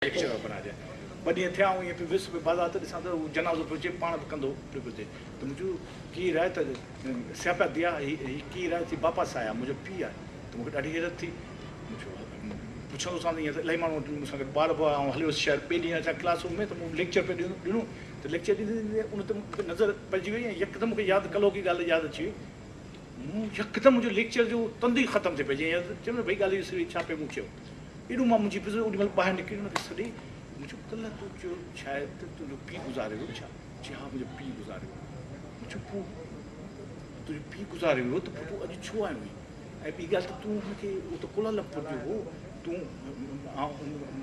Lecturer بڻائجي. ٻه ڏينهن ٿيا آئون ائين پيو ويس پيو بازار ته ڏسان ته هو جنازو پيو اچي پاڻ به ڪنڌو پيو اچي ته مون چيو ڪير آهي ته سياپا ديا هي هي ڪير آهي چي باپا سايا منهنجو پيء آهي ته مون کي ڏاڍي حيرت ٿي مون چيو پڇندوسانس ائين ته الاهي ماڻهو مون سان گڏ ٻار به هئا آئون هليو ويس شهر ٻئي ڏينهن اچان ڪلاس روم ۾ ته مون ليڪچر پئي ڏنو ته ليڪچر ڏيندي ڏيندي ان تي مون کي نظر پئجي وئي ۽ يڪدم مون کي ياد ڪلهوڪي ڳالهه ياد اچي وئي مون يڪدم منهنجو ليڪچر جو تند ئي ختم ٿي پئي جيئن چيم نه ڀئي ڳالهه اهو سري ڇا پئي مون چيو ايڏو مان منجهي پيس اوڏي مهل ٻاهر نڪري ان کي سڏي مون چيو ڪلهه تو چيو شايد ته تنهنجو پيء گذاري ويو ڇا؟ چي ها منهنجو پيء گذاري ويو. مون چيو پوء تنهنجو پيء گذاري ويو ته پوء تون اڄ ڇو آيو آهين؟ ۽ ٻي ڳالهه ته تون هن کي اهو ته ڪولالمپور جو هو تون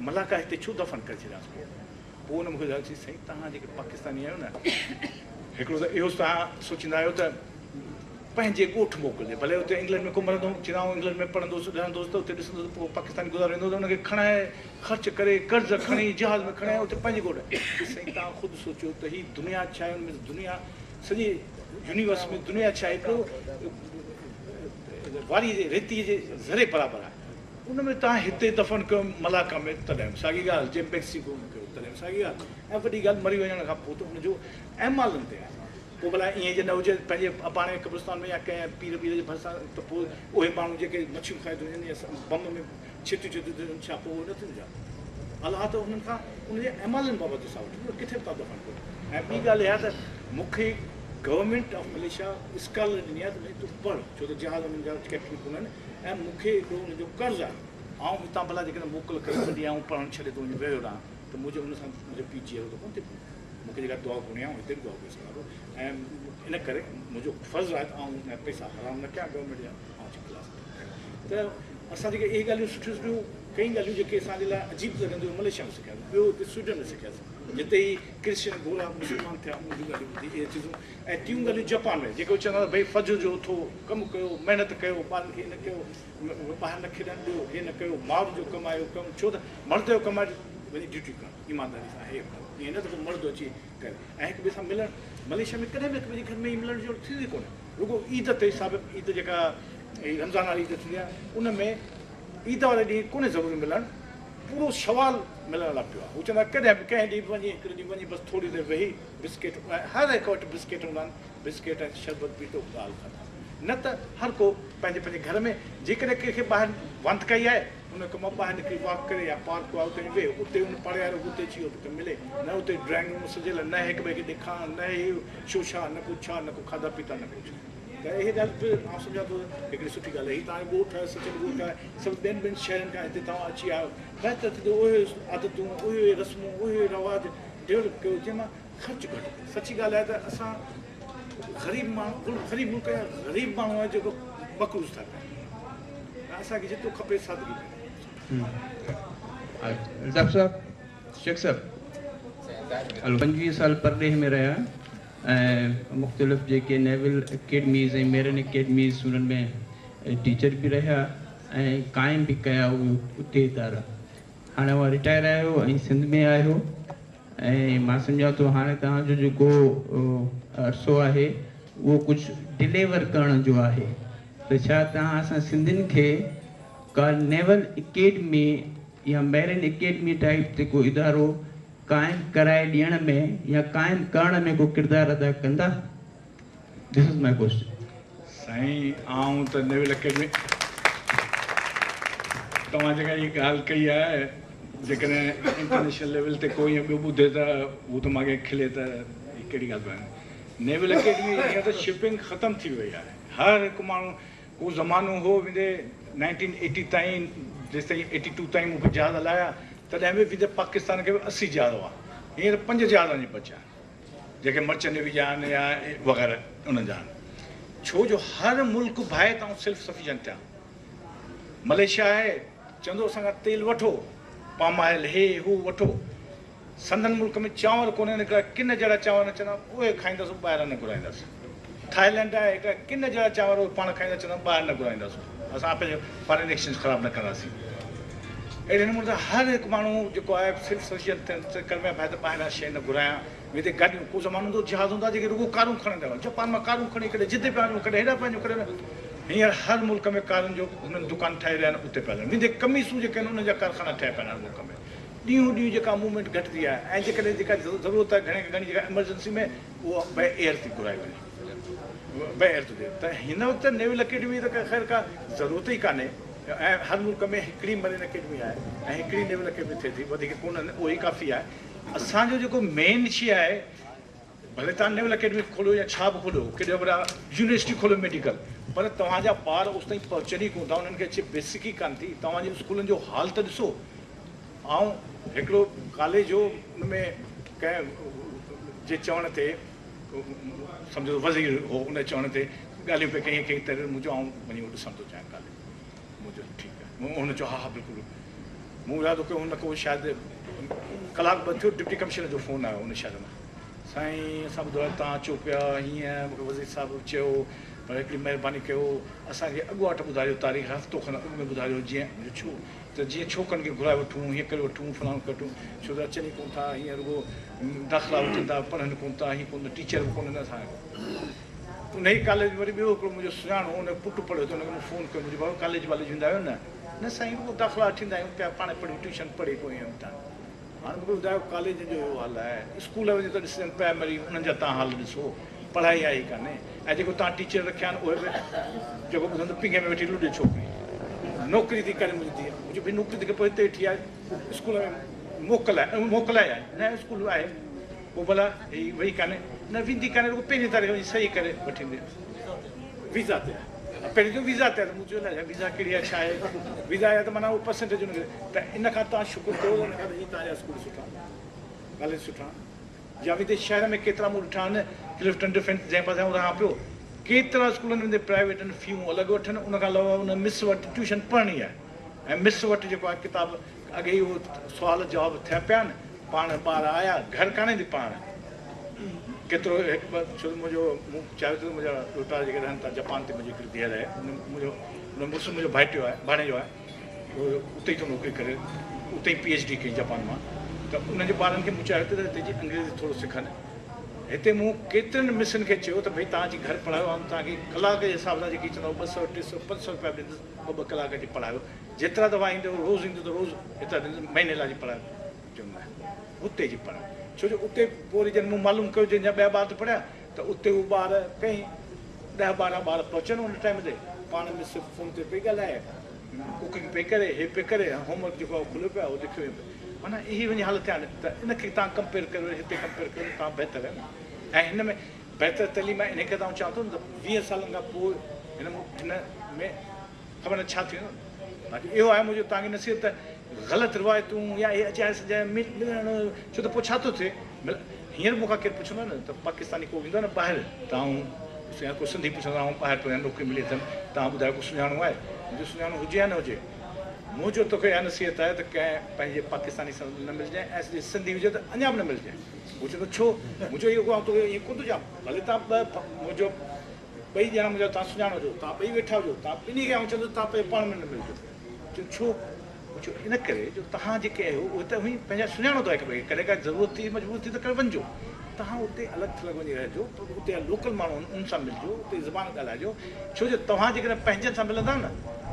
ملاڪا هتي ڇو دفن ڪري ڇڏيانس پوء؟ پوء ان مون کي ٻڌايو چي سائين توهان جيڪي پاڪستاني آهيو نه هڪڙو ته اهو توهان سوچيندا آهيو ته پنهنجي ڳوٺ موڪلجي ڀلي اتي انگلنڊ ۾ ڪو مرندو چيندا آئون انگلنڊ ۾ پڙهندوس رهندوس ته اتي ڏسندوس ته پوء پاڪستاني گذاري ويندو ته ان کي کڻائي خرچ ڪري قرض کڻي جهاز ۾ کڻائي اتي پنهنجي ڳوٺ چي سائين توهان خود سوچيو ته هي دنيا ڇا آهي ان ۾ دنيا سڄي يونيورس ۾ دنيا ڇا آهي هڪڙو واري جي ريتي جي ذري برابر آهي ان ۾ توهان هتي دفن ڪيو ملاڪا ۾ تڏهن به ساڳي ڳالهه جي ميڪسيڪو ۾ ڪيو تڏهن به ساڳي ڳالهه ۽ وڏي ڳالهه مري وڃڻ کان پوء ته ان جو اعمالن تي آهي پوء ڀلا ائين جي نه هجي پنهنجي اباڻي قبرستان ۾ يا ڪنهن پير ٻير جي ڀرسان ته پوء اهي ماڻهو جيڪي مڇيون کائي ٿيون وڃن يا بم ۾ ڇتيون ڇتيون ٿيون وڃن ڇا پوء اهي نه ٿيون ڇا؟ الله ته انهن کان ان جي اعمالن بابت حساب وٺندو نه ڪٿي به توهان دفن ڪيو ۽ ٻي ڳالهه اها ته مون کي گورنمينٽ آف مليشيا اسڪالر ڏني آهي ته ڀئي تون پڙهه ڇو ته جهاز انهن جا ڪئپٽن ڪونهن ۽ مون کي هڪڙو ان جو قرض آهي آئون هتان ڀلا جيڪڏهن موڪل ڪري ڇڏي آئون پڙهڻ ڇڏي ٿو وڃي ويهيو رهان ته منهنجي ان سان منهنجو پيء جيئرو ته ڪونه ٿي پوندو. مون کي جيڪا دعا گهرڻي آهي آئون هتي به دعا گهري سگهان ٿو ۽ ان ڪري منهنجو فرض آهي ته آئون پئسا حرام نه ڪيان گورنمينٽ جا آئون اچي ڪلاس اٽينڊ ڪيان ته اسان جيڪي اهي ڳالهيون سٺيون سٺيون ڪئي ڳالهيون جيڪي اسان جي لاء عجيب لڳنديون ملائيشيا ۾ سکياسين ٻيو هتي سوئيڊن ۾ سکياسين جتي هي ڪرسچن گورا مسلمان ٿيا انهن جون ڳالهيون ٻڌي اهي چيزون ۽ ٽيون ڳالهيون جپان ۾ جيڪي چوندا ته ڀئي فجر جو اٿو ڪم ڪيو محنت ڪيو ٻارن کي نه ڪيو ٻاهر نه کيڏڻ ڏيو هي نه ڪيو ماڻهن جو ڪم آهي ڪم ڇو ته مرد جو ڪم آهي وڃي ڊيوٽي ڪرڻ ايمانداري سان هي ڪم ائين نه ته ڪو مرد اچي ڪري ۽ هڪ ٻئي سان ملڻ ملائيشيا ۾ ڪڏهن به هڪ ٻئي جي گهر ۾ ملڻ جهڙو ٿيندو ئي ڪونهي رڳو عيد تي صاحب عيد جيڪا رمضان واري عيد ٿيندي آهي ان ۾ عيد واري ڏينهن ڪونهي ضروري ملڻ پورو شوال ملڻ لاء پيو آهي هو چوندا ڪڏهن به ڪنهن ڏينهن به وڃي هڪڙي ڏينهن وڃي بس ٿوري دير ويهي بسڪيٽ هر هڪ وٽ بسڪيٽ هوندا آهن بسڪيٽ ۽ شربت پيتو ڳالهه ختم نه ته هر ڪو پنهنجي پنهنجي گهر ۾ جيڪڏهن ڪنهن کي ٻاهر واندڪائي آهي ان کان مان ٻاهر نڪري واڪ ڪري يا پارڪ آهي اتي وڃي ويهه اتي ان پاڙي وارو به اتي اچي ويو ته ملي نه اتي ڊرائنگ روم سجيل نه هڪ ٻئي کي ڏيکارڻ نه هي شوشا نه ڪو ڇا نه ڪو کاڌا پيتا نه ڪو ڇا ته اهي ڳالهه به آئون سمجهان ٿو هڪڙي سٺي ڳالهه آهي هي توهان جو ڳوٺ آهي سچل ڳوٺ آهي سڀ ٻين ٻين شهرن کان هتي توهان اچي آيو بهتر ٿيندو اهي عادتون اهي رسمون اهي رواج ڊيولپ ڪيو جنهن مان خرچ گهٽ ٿئي سچي ڳالهه آهي ته اسان غريب ماڻهو غريب ملڪ جا غريب ماڻهو آهن جيڪو مقروض ٿا پين ۽ اسان کي جيترو کپي سادگي ۾ الطاف صاحب شيخ صاحب 25 سال پرڏيهه ۾ رهيا ۽ مختلف جيڪي نيول اڪيڊميز ۽ ميرين اڪيڊميز انهن ۾ ٽيچر به رهيا ۽ قائم به ڪيا اهي اتي ادارا هاڻي اوهان رٽائر آهيو ۽ سنڌ ۾ آهيو ۽ مان سمجهان ٿو هاڻي توهان جو جيڪو عرصو آهي اهو ڪجهه ڊليور ڪرڻ جو آهي ته ڇا توهان اسان سنڌين کي ڪا نيول اڪيڊمي يا ميرين اڪيڊمي ٽائيپ تي ڪو ادارو قائم ڪرائي ڏيڻ ۾ يا قائم ڪرڻ ۾ ڪو ڪردار ادا ڪندا؟ This is my question. سائين آئون ته نيول اڪيڊمي توهان جيڪا هي ڳالهه ڪئي آهي جيڪڏهن انٽرنيشنل ليول تي ڪو ائين ٻيو ٻڌي ته هو ته ماڳهين کلي ته هي ڪهڙي ڳالهه پيا ڪن. نيول اڪيڊمي هينئر ته شپنگ ختم ٿي وئي آهي هر هڪ ماڻهو ڪو زمانو هو ويندي نائنٽين ايٽي تائين جيستائين ايٽي ٽو تائين مون به جهاز هلايا تڏهن به ويندي پاڪستان کي به 80 جهاز هئا هينئر پنج جهاز وڃي بچيا آهن. جيڪي مرچنٽ نيوي جا آهن يا وغيره انهن جا آهن ڇو جو هر ملڪ ڀائي ته آئون سيلف سفيشنٽ ٿيان ملائيشيا آهي چوندو اسان کان تيل وٺو پام آئل هي هو وٺو سندن ملڪ ۾ چانور ڪونهن هڪڙا ڪن جهڙا چانور نه چوندا اهي کائينداسون ٻاهران نه گهرائينداسون ٿائلينڊ آهي هڪڙا ڪن جهڙا چانور اهي پاڻ کائيندا چوندا ٻاهر نه گهرائينداسون اسان پنهنجو فارين ايڪسچينج خراب نه ڪنداسين اهڙي نموني سان هر هڪ ماڻهو جيڪو آهي سيلف سفيشنٽ ٿيڻ چڪر ۾ ڀائي ته ٻاهران شيء نه گهرايان ويندي گاڏيون ڪو زمانو هوندو هو جهاز هوندا جيڪي رڳو ڪارون کڻندا هئا جپان مان ڪارون کڻي ڪڏهن جدي پيا وڃون ڪڏهن هيڏانهن پيا وڃون ڪڏهن هينئر هر ملڪ ۾ ڪارن جو هنن دڪان ٺاهي رهيا آهن اتي پيا هلن ويندي قميصون جيڪي آهن انهن جا ڪارخانا ٺهيا پيا آهن هر ملڪ ۾ ڏينهون ڏينهن جيڪا موومينٽ گهٽجي آهي ۽ جيڪڏهن جيڪا ضرورت آهي گهڻي کان گهڻي جيڪا ايمرجنسي ۾ اها باء ايئر ٿي گهرائي وڃي باء ايئر ٿو ٿئي ته هن وقت نيول اڪيڊمي ته خير ڪا ضرورت ئي ڪانهي ۽ هر ملڪ ۾ هڪڙي مرين اڪيڊمي آهي ۽ هڪڙي نيول اڪيڊمي ٿئي ٿي وڌيڪ ڪونه اهو ئي ڪافي آهي اسان جو جيڪو مين شي آهي ڀلي توهان نيول اڪيڊمي کوليو يا ڇا به کوليو ڪيڏا وڏا يونيورسٽي کوليو ميڊيڪل پر توهان جا ٻار اوستائين پهچن ئي ڪونه ٿا انهن کي اچي بيسڪ ئي ڪانه ٿي توهان جي اسڪولن جو حال ته ڏسو آئون هڪڙو ڪاليج هو ان ۾ ڪنهن جي چوڻ تي سمجهو وزير هو ان جي چوڻ تي ڳالهيون پئي ڪيائين ڪئي ته مون چيو آئون وڃي اهو ڏسڻ ٿو چاهيان ڪاليج مون چيو ٺيڪ آهي هن چيو ها ها بلڪل مون ارادو ڪيو هن ڪو شايد ڪلاڪ ٻه ٿيو ڊپٽي ڪمشنر جو فون آيو ان شهر مان سائين اسان ٻڌو آهي توهان اچو پيا هيئن مون کي وزير صاحب چيو پر هڪڙي مهرباني ڪيو اسان کي اڳواٽ ٻڌايو تاريخ هفتو کن اڳ ۾ ٻڌايو جيئن ڇو ته جيئن ڇوڪرن کي گهرائي وٺون هيئن ڪري وٺون فلاڻو ڪري وٺون ڇو ته اچن ئي ڪونه ٿا هيئن رڳو داخلا وٺن ٿا پڙهن ڪونه ٿا هيئن ڪونه ٽيچر به ڪونهن اسان ان ئي ڪاليج ۾ وري ٻيو هڪڙو منهنجو سڃاڻو ان جو پٽ پڙهيو ته ان کي مون فون ڪيو منهنجو بابا ڪاليج واليج ويندا آهيو نه نه سائين رڳو داخلا وٺيندا آهيون پيا پاڻ پڙهون ٽيوشن پڙهي پوء ايون ٿا هاڻي مونکي ٻڌايو ڪاليجن جو اهو حال آهي اسڪول وڃو ته ڏسجن پرائمري انهن جا تان حال ڏسو پڙهائي آهي ئي ڪانهي ۽ جيڪو تان ٽيچر رکيا آهن اهي به جيڪو ٻڌندو پينگهي ۾ ويٺي لڏي ڇوڪري نوڪري ٿي ڪري منهنجي ڌيء منهنجي ڀي نوڪري ٿي ڪري پوء هتي ويٺي آهي اسڪول ۾ موڪل آهي موڪلائي آهي نه اسڪول آهي پوء ڀلا هي وئي ڪانهي نه ويندي ڪانهي رڳو پهرين تاريخ وڃي صحيح ڪري وٺي ايندي ويزا تي آهي پهرين چيو ويزا تي آهي ته مون چيو الائي ويزا ڪهڙي آهي ڇا آهي ويزا آهي ته معنيٰ اهو پرسنٽيج ان کي ته ان کان توهان شڪر ڪيو ان کان ته هي توهان جا اسڪول سٺا ڪاليج سٺا يا ويندي شهر ۾ ڪيترا مون ڏٺا آهن ڪلفٽن ڊفينس جنهن پاسي آئون رهان پيو ڪيترا اسڪولن ويندي پرائيويٽ آهن فيون الڳ وٺن ان کان علاوه ان مس وٽ ٽيوشن پڙهڻي آهي ۽ مس وٽ جيڪو آهي ڪتاب اڳي ئي اهو سوال جواب ٿيا پيا آهن پاڻ ٻار آيا گهر ڪانه ايندي پاڻ ڪيترو هڪ ٻه ڇو ته منهنجو مون چاهيو ٿي ته منهنجا ڏوهٽا جيڪي رهن ٿا جپان تي منهنجي هڪڙي ڌيئر آهي ان منهنجو ان مڙس منهنجو ڀائٽيو آهي ڀاڻيجو آهي اهو اتي ئي ٿو نوڪري ڪري اتي ئي پي ايڇ ڊي ڪئي جپان مان ته انهن جي ٻارن کي مون چاهيو ٿي ته هتي جي انگريزي ٿورو سکن هتي مون ڪيترن مسن کي چيو ته ڀئي توهان اچي گهر پڙهايو آئون توهان کي ڪلاڪ جي حساب سان جيڪي چوندؤ ٻه سؤ ٽي سؤ پنج سؤ روپيا به ڏيندس ٻه ٻه ڪلاڪ اچي پڙهايو جيترا دفعا ايندو روز ايندو ته روز ايترا ڏيندس مهيني لاء اچي پڙهايو چيو نه اتي جي پڙهه ڇو جو اتي پوء وري جڏهن مون معلوم ڪيو جنهن جا ٻيا ٻار ته پڙهيا ته اتي هو ٻار ڪئين ڏهه ٻارهن ٻار پهچن ان ٽائيم تي پاڻ مس فون تي پئي ڳالهائي ڪوڪنگ پئي ڪري هي پئي ڪري هوم ورڪ جيڪو آهي کليو پيو آهي اهو لکيو ويو پيو معنيٰ اهي وڃي حالت ٿيا آهن ته ان کي توهان ڪمپيئر ڪريو هتي ڪمپيئر ڪريو ته توهان بهتر آهيو نه ۽ هن ۾ بهتر تعليم آهي انهي ڪري ته آئون چوان ٿو نه ته ويهه سالن کان پوء هن هن ۾ خبر نه ڇا ٿي ويندو باقي اهو آهي منهنجو توهان کي نصيحت ته غلط روايتون يا اهي اجايا سجايا ملڻ ڇو ته پوء ڇا ٿو ٿئي هينئر مون کان ڪير پڇندو آهي نه ته پاڪستاني ڪو ويندو آهي نه ٻاهر ته آئون يا ڪو سنڌي پڇندو آهي آئون ٻاهر ٿو وڃان نوڪري ملي اٿم توهان ٻڌايو ڪو سڃاڻو آهي منهنجو سڃاڻو هجي يا نه هجي منهنجو توکي اها نصيحت آهي ته ڪنهن پنهنجي پاڪستاني سان نه ملجانء ۽ جي سنڌي هجي ته اڃا به نه ملجانء هو چوندو ڇو مون چيو اهو آئون توکي ائين ڪونه ٿو چوان ڀلي توهان ٻه منهنجو ٻئي ڄڻا منهنجا توهان سڃاڻو هجو، توهان ٻئي ويٺا هجو، توهان ٻنهي کي آئون چوندس توهان پنهنجي پاڻ ۾ نه ملجو. چيم ڇو؟ مون چيو ان ڪري جو توهان جيڪي آهيو اهي ته اوهين پنهنجا سڃاڻو ٿا هڪ ٻئي کي، ڪڏهن ڪا ضرورت ٿي مجبور ٿي ته ڪري وڃجو. توهان اتي الڳ ٿلڳ وڃي رهجو، پر اتي جا لوڪل ماڻهو آهن انهن سان ملجو، اتي جي زبان ڳالهائجو، ڇو جو توهان جيڪڏهن پنهنجن سان ملندا نه،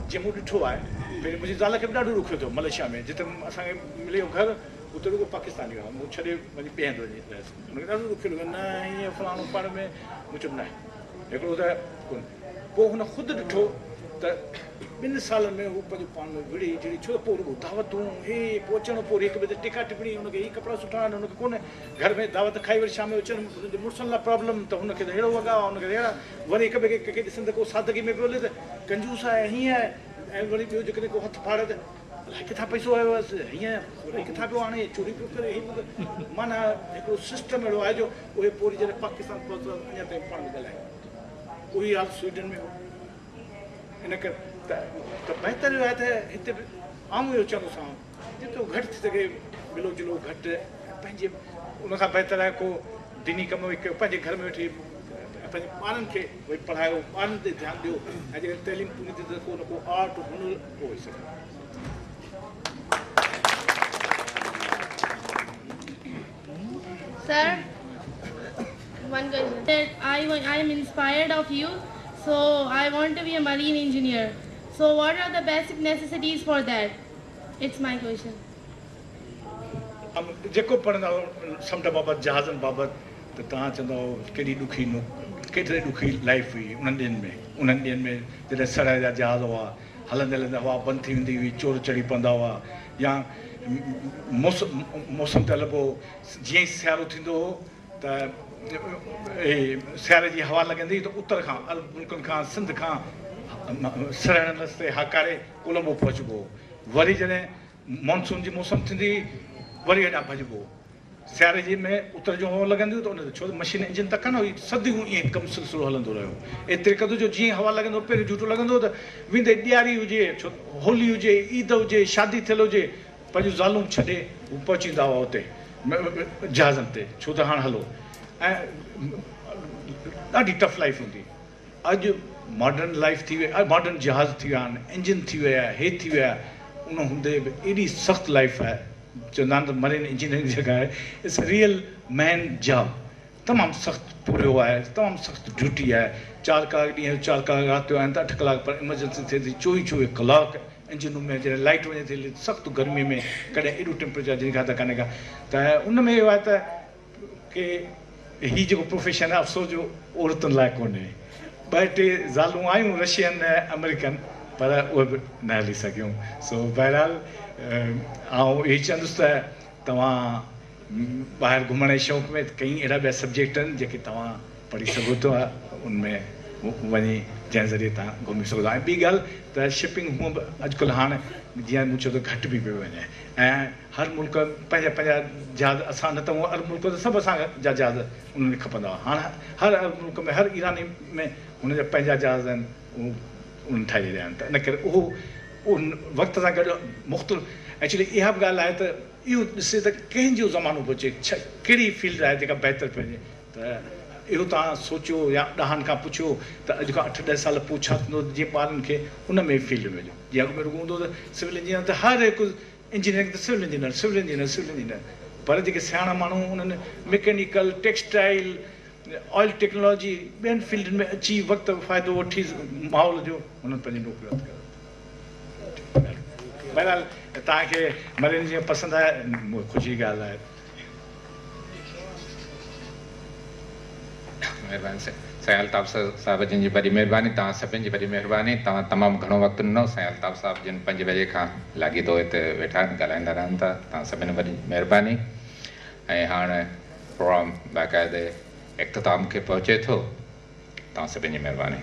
جيئن مون ڏٺو آهي، پهرين منهنجي زال کي به ڏاڍو ڏکيو ٿيو ملائيشيا ۾ جتي اسان کي ملي ويو گهر، اتي رڳو پاڪستاني هئا، مون ڇڏي وڃي ٻئي هنڌ وڃي رهيس. هن کي ڏاڍو ڏکيو لڳو، نه هيئن فلاڻو پاڙي ۾، مون چيو نه هڪڙو ته ڪونه. پوء هن خود ڏٺو ته ٻن سالن ۾ هو پنهنجو پاڻ ۾ وڙهي جهڙي، ڇو ته پوء رڳو دعوتون هي پوء اچڻو پوء وري هڪ ٻئي تي ٽيڪا ٽپڻي، هن کي هي ڪپڙا سٺا آهن هن کي ڪونه، گهر ۾ دعوت کائي وري شام جو اچن هنن جي مڙسن لاء پرابلم ته هن کي ته ههڙو وڳا هن کي ته ههڙا، وري هڪ ٻئي کي ڪنهن کي ڏسن ته ڪو سادگي ۾ پيو هلي ته ڪنجوس آهي هيئن آهي ۽ وري ٻيو جيڪڏهن ڪو هٿ ڦاڙي ته الائي ڪٿان پئسو آيو هئس، هيئن الائي ڪٿان پيو آڻي، چوري پيو ڪري، هي پيو ڪري، معنيٰ هڪڙو سسٽم اهڙو آهي جو اهي پوء وري جڏهن پاڪستان پهتا ته اڃا تائين پاڻ ۾ ڳالهائين ڪونه ٿا. اهو ئي حال سوئيڊن ۾ هو. ان ڪري ته بهتر اهو آهي ته هتي به آئون اهو چوندوسانو جيترو گهٽ ٿي سگهي ملو جلو گهٽ ۽ پنهنجي ان کان بهتر آهي ڪو ديني ڪم به ڪيو پنهنجي گهر ۾ ويٺي پنهنجي ٻارن کي ويهي پڙهايو ٻارن تي ڌيان ڏيو ۽ جيڪڏهن تعليم پوري ٿي ته ڪو نه ڪو آرٽ هنر اهو ئي سکو. Sir, one question. I am inspired of you, so I want to be a marine engineer. So what are the basic necessities for that? It's my question. جيڪو پڙهندا هئو سمنڊ بابت جهازن بابت ته توهان چوندا هئو ڪيڏي ڏکي ڪيتري ڏکي لائيف هئي انهن ڏينهن ۾ انهن ڏينهن ۾ جڏهن سڙهه جا جهاز هئا هلندي هلندي هوا بند ٿي ويندي هئي چور چڙهي پوندا هئا يا موسم تي هلبو هو جيئن ئي سيارو ٿيندو هو ته سياري جي هوا لڳندي هئي ته اتر کان عرب ملڪن کان سنڌ کان سڙهن رستي هاڪاري ڪولمبو پهچبو هو وري جڏهن مانسون جي موسم ٿيندي هئي وري هيڏانهن ڀڄبو هو. سياري جي ۾ اتر جون هوائون لڳنديون ته ان تي ڇو ته مشين انجن ته ڪانه هئي صديون ائين ڪم سلسلو هلندو رهيو ايتري قدر جو جيئن هوا لڳندو هو پهريون جهوٽو لڳندو هو ته ويندي ڏياري هجي ڇو هولي هجي عيد هجي شادي ٿيل هجي پنهنجون زالون ڇڏي هو پهچيندا هئا اتي جهازن تي ڇو ته هاڻ هلو ۽ ڏاڍي ٽف لائيف هوندي. اڄ ماڊرن لائيف ٿي وئي آهي ماڊرن جهاز ٿي ويا آهن انجن ٿي ويا آهي هي ٿي ويا آهي ان هوندي به ايڏي سخت لائيف آهي چوندا آهن ته مرين انجنيئرنگ جيڪا آهي it's real مين جاب تمام سخت پورهيو آهي تمام سخت ڊيوٽي آهي چار ڪلاڪ ڏينهن جو چار ڪلاڪ رات جو آهن ته اٺ ڪلاڪ پر ايمرجنسي ٿئي ٿي چوويهه چوويهه ڪلاڪ انجن روم ۾ جڏهن لائيٽ وڃي ٿي سخت گرمي ۾ ڪڏهن ايڏو ٽيمپريچر جنهن کان ته ڪانهي ڪا ته ان ۾ اهو آهي ته ڪي هي جيڪو پروفيشن آهي افسوس جو عورتن لاء ڪونهي. ٻه ٽي زالون آيون رشين ۽ آمريڪن پر اهي به نه هلي سگهيون. سو بهرحال آئون اهو ئي چوندس ته توهان ٻاهر گهمڻ جي شوق ۾ ڪئين اهڙا ٻيا سبجيڪٽ آهن جيڪي توهان پڙهي سگهو ٿا ان ۾ وڃي جنهن ذريعي توهان گهمي سگهو ٿا ۽ ٻي ڳالهه ته شپنگ هونء به اڄڪلهه هاڻ جيئن مون چيو ته گهٽ به پئي وڃي ۽ هر ملڪ پنهنجا پنهنجا جهاز اسان نه ته هونء عرب ملڪ ته سڀ اسان جا جهاز انهن کي کپندا هئا هاڻ هر عرب ملڪ ۾ هر ايراني ۾ هن جا پنهنجا جهاز آهن اهو انهن ٺاهي ڇڏيا آهن ته ان ڪري اهو ان وقت سان گڏ مختلف ايڪچولي اها به ڳالهه آهي ته اهو ڏسي ته ڪنهن جو زمانو پيو اچي ڇا ڪهڙي فيلڊ آهي جيڪا بهتر پئي وڃي ته اهو توهان سوچيو يا ڏاهن کان پڇيو ته اڄ کان اٺ ڏهه سال پوء ڇا ٿيندو جيئن ٻارن کي ان ۾ فيلڊ ۾ وجهو جيئن اڳ ۾ رڳو هوندو هو ته سول انجنيئر ته هر هڪ انجنيئرنگ ته civil engineer, civil engineer, civil engineer پر جيڪي سياڻا ماڻهو انهن مڪينيڪل، ٽيڪسٽائيل، آئل ٽيڪنالاجي ٻين فيلڊن ۾ اچي وقت فائدو وٺي ماحول جو انهن پنهنجي نوڪريون هٿ ڪري ورتيون. بهرحال توهان کي مرين انجنيئرنگ پسند آهي خوشي جي ڳالهه آهي. مهرباني سائين الطاف صاحب جن جي وڏي مهرباني توهان سڀن جي وڏي مهرباني توهان تمام گهڻو وقت ڏنو سائين الطاف صاحب جن پنج بجي کان لاڳيتو هتي ويٺا آهن ڳالهائيندا رهن ٿا توهان سڀن وڏي مهرباني ۽ هاڻ پروگرام باقاعدي اختتام کي پهچي ٿو توهان سڀن جي مهرباني.